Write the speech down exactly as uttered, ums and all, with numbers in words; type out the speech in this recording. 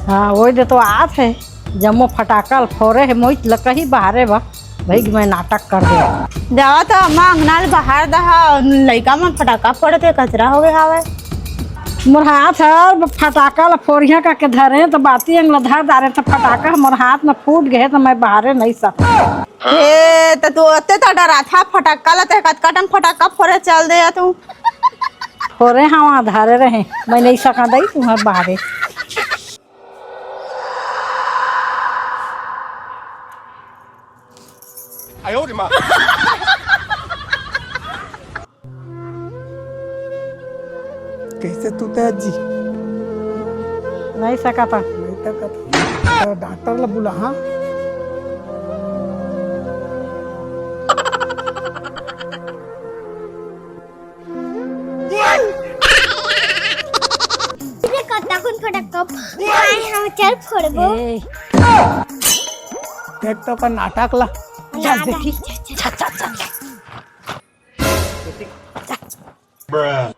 हाँ, वही दे तो आत हे, जम्मो फटाका ल फोरे हे, मोहित ल कही बाहरे बा, भाई मैं नाटक कर दे। जावा तो अम्मा अंगना ल बाहर दहा, लइका मन फटाका फोड़त हे, कचरा हो गए हावय। मोर हाथ ह फटाका ल फोरिया का के धरे, तो बाती अंग ल धर डारे, तो फटाका मोर हाथ में फूट गए, तो मैं बाहरे नहीं सकता। हे, त तू अत्ते त डराथा फटक्का ल, ते कतका टन फटक्का फोरे चल दे तू। फोरे हवा धरे रहे, मैं नहीं सका दई तुम्हार बाहरे। कैसे तू ते अज्जी? नहीं सकता। नहीं सकता। डॉक्टर ला बुला, हाँ? ये कतका कुन फटक्का आए हम चल फोड़बो। ए। देख तो अपन नाटक ला। चल नाटक। देखी। चल, चल, चल, चल।